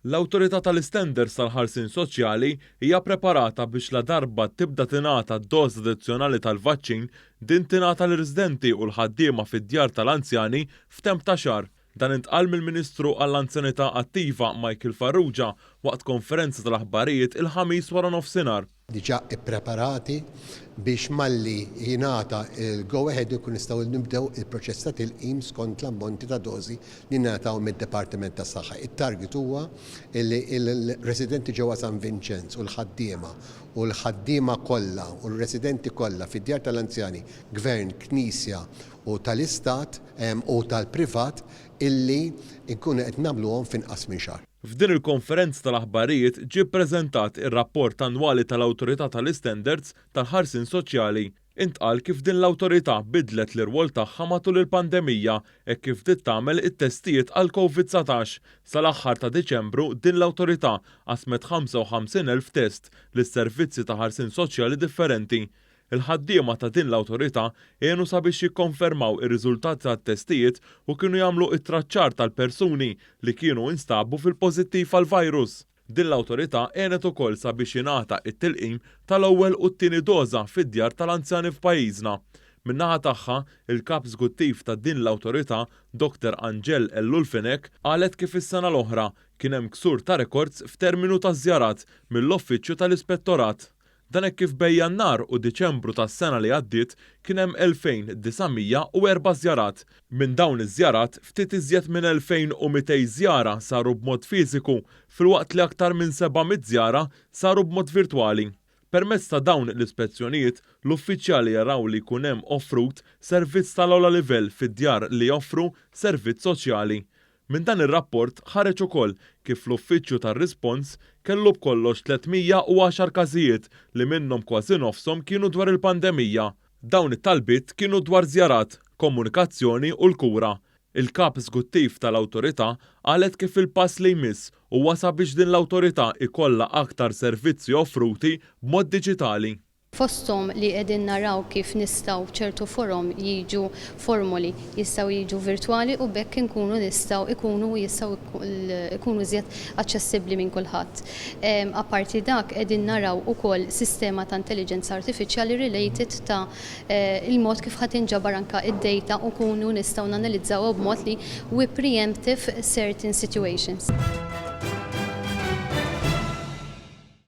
L-Awtorità tal-Istandards tal-Ħarsien Soċjali hija preparata biex ladarba tibda tingħata d-doża addizzjonali tal-vaċċin, din tingħata lir-residenti u l-ħaddiema fid-djar tal-anzjani f'temp ta' xahar. Dan intqal mill-Ministru għall-Anzjanità Attiva Michael Farrugia waqt konferenza tal-aħbarijiet il-Ħamis waranofsinhar. Diġà ippreparati biex malli jingħata l-go ahead inkunu nistgħu nibdew il-proċess ta' tilqim skont l-ammonti ta' dożi li ngħataw mid-Dipartiment tas-Saħħa. It-target huwa li l-residenti ġewwa San Vinċenz u l-ħaddiema u l-ħaddiema kollha u r-residenti kollha fid-djar tal-anzjani, Gvern, Knisja u tal-Istat u tal-privat illi nkunu qed nagħmluhom f'inqas minn xahar. F'din il-konferenza tal-aħbarijiet ġie ppreżentat ir-rapport annwali tal-Awtorità tal-Istandards tal-Ħarsien Soċjali. Intqal kif din l-awtorità bidlet l-irwol tagħha matul il-pandemija hekk kif bdiet tagħmel it-testijiet għall-Covid 19. Sal-aħħar ta' Diċembru din l-awtorità qasmet 55,000 test lis-servizzi ta' ħarsien soċjali differenti. Il-ħaddiema ta' din l-awtorità għenu sabiex jikkonfermaw ir-riżultati tat-testijiet u kienu jagħmlu t-traċċar tal-persuni li kienu instabu fil-pożittiv għall-virus. Din l-awtorità għenet ukoll sabiex jingħata t-tilqim tal-ewwel u t-tieni doża fid-djar tal-anzjani f'pajjiżna. Min-naħa tagħha, il-Kap Żguttiv ta' din l-awtorità, Dr Angèle Ellul Fenech, qalet kif is-sena l-oħra kien hemm ksur ta' rekords f'terminu ta' żjarat mill-Uffiċċju tal-Ispettorat. Dan hekk kif bejn Jannar u Diċembru tas-sena li għaddiet kien hemm 2,904 żjarat. Minn dawn iż-żjarat, ftit iżjed minn 2,200 żjara saru b'mod fiżiku filwaqt li aktar minn 700 żjara saru b'mod virtwali. Permezz ta' dawn l-ispezzjonijiet, l-uffiċjali jaraw li jkun hemm offrut servizz tal-ogħla livell fid-djar li joffru servizz soċjali. Minn dan ir-rapport ħareġ ukoll kif l-Uffiċċju tar-Rispons kellu b'kollox 310 każijiet li minnhom kważi nofshom kienu dwar il-pandemija. Dawn it-talbiet kienu dwar żjarat, komunikazzjoni u l-kura. Il-Kap Eżguttiv tal-Awtorità qalet kif il-pass li jmiss huwa sabiex din l-awtorità jkollha aktar servizzi offruti b'mod diġitali. Fosthom li qegħdin naraw kif nistgħu ċertu forom jiġu formoli jistgħu jiġu virtwali u b'hekk inkunu nistgħu ikunu jistgħu ikunu iżjed aċċessibbli minn kulħadd. Apparti dak qegħdin naraw ukoll sistema ta' intelliġenza artifiċjali related ta' il-mod kif ħa tinġabar anke id-data u nkunu nistgħu nanalizzawha b'mod li we preemptive certain situations.